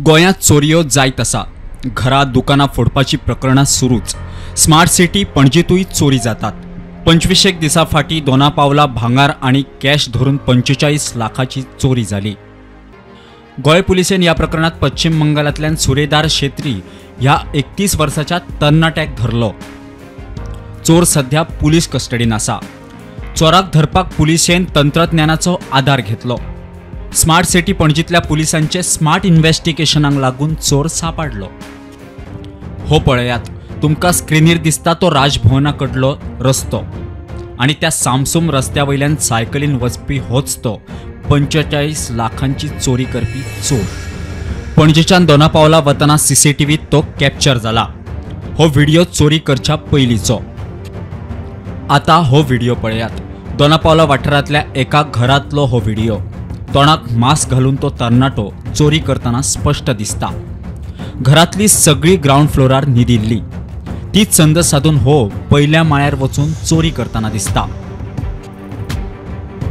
गोंयांत चोरयो जायत आसा. घरां दुकानां फोडपाची प्रकरणां सुरूच. स्मार्ट सिटी पणजेंतूय चोरी जातात. 25 दिसां फाटीं दोना पावला भांगार आनी कॅश धरून 45 लाखाची चोरी जाली. गोंय पुलिसेन ह्या प्रकरणात पश्चिम बंगालांतल्यान सुरेदार शेत्री ह्या 31 वर्साच्या तरणाट्याक धरलो. चोर सध्या पुलीस कस्टडीन आसा. चोराक धरपाक पुलिसेन तंत्रज्ञानाचो आदार घेतलो. स्मार्ट सिटी पणजीतल्या पुलिसांचे स्मार्ट इन्व्हेस्टिगेशनाक लागून चोर सापडलो. हो पळयात, तुमकां स्क्रिनीर दिसता तो राजभवना कडलो रस्तो आनी त्या सामसूम रस्त्या वयल्यान सायकलीन वचपी होच तो 45 लाखांची चोरी करपी चोर. पणजेच्यान दोना पावला वतना सीसीटीव्हीत तो कॅप्चर जाला. हो व्हिडिओ चोरी करच्या पयलींचो. आतां हो व्हिडिओ पळयात. दोना पावला वाठारांतल्या एका घरांतलो हो व्हिडिओ. तोंडाक मास्क घालून तो तरणाटो चोरी करतना स्पश्ट दिसता. घरांतली सगळी ग्रावंड फ्लोरार न्हिदिल्ली. तीच संद साधून हो पयल्या माळ्यार वचून चोरी करतना दिसता.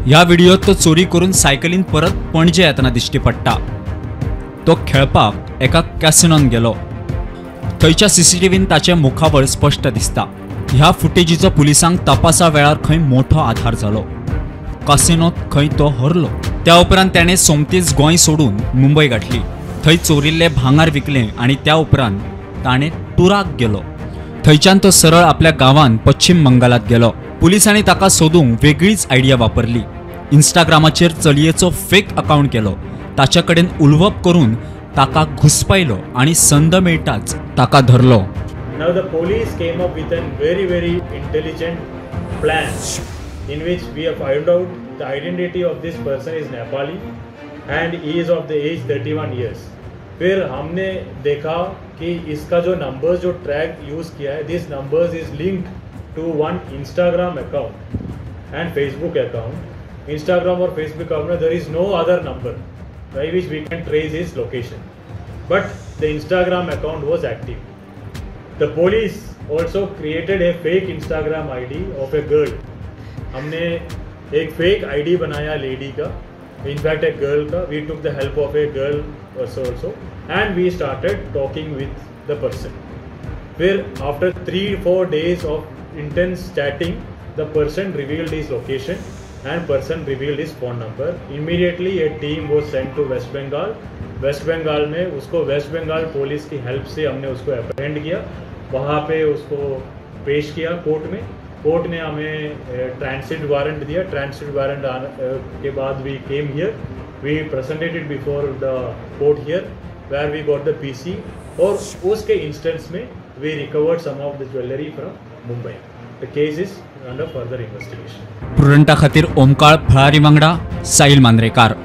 ह्या व्हिडिओत तो चोरी करून सायकलीन परत पणजे येतना दिश्टी पडटा. तो खेळपाक एका कॅसिनोन गेलो. थंयच्या सीसीटीव्हीन ताचें मुखावळ स्पश्ट दिसता. ह्या फुटेजीचो पुलिसांक तपासा वेळार खंय मोठो आधार जालो. कॅसिनोत खंय तो हरलो. त्या उपरांत त्याने सोमतीच गोंय सोडून मुंबय गाठली. थंय चोरिल्ले भांगार विकले आनी त्या उपरांत ताणें टुराक गेलो. थंयच्यान तो सरळ आपल्या गांवांत पश्चिम बंगालात गेलो. पुलिसांनी ताका सोदूंक वेगळीच आयडिया वापरली. इंस्टाग्रामाचेर चलयेचो फेक अकाउंट केलो. ताच्या कडेन उलोवप करून ताका घुसपायलो आनी संद मेळटाच ताका धरलो. Now the police came up with a very very intelligent plan in which we have found out the identity of this person is Nepali and he is of the age 31 years. फिर हमने देखा कि इसका जो numbers जो track use किया है, this numbers is linked to one Instagram account and Facebook account. Instagram Aur Facebook account में there is no other number by which we can trace his location, but the Instagram account was active. The police also created a fake Instagram ID of a girl. हमने एक fake ID बनाया lady का, in fact एक girl का. We took the help of a girl also and we started talking with the person. फिर after 3-4 days of intense chatting, the person revealed his location and person revealed his phone number. Immediately a team was sent to West Bengal. West Bengal में उसको waste Bengal police की help से हमने उसको अप्रहेंड किया. वहाँ pay उसको पेश किया court में. Court ने हमें ट्रांसिट वारंट दिया. ट्रांसिट वारंट के बाद we came here, we presented before the court here where we got the PC और उसके इंस्टेंस में we recovered some of the jewellery from Mumbai. The case is under further investigation. प्रुडंटा खातीर ओमकार फळारी वांगडा साहिल मांद्रेकार.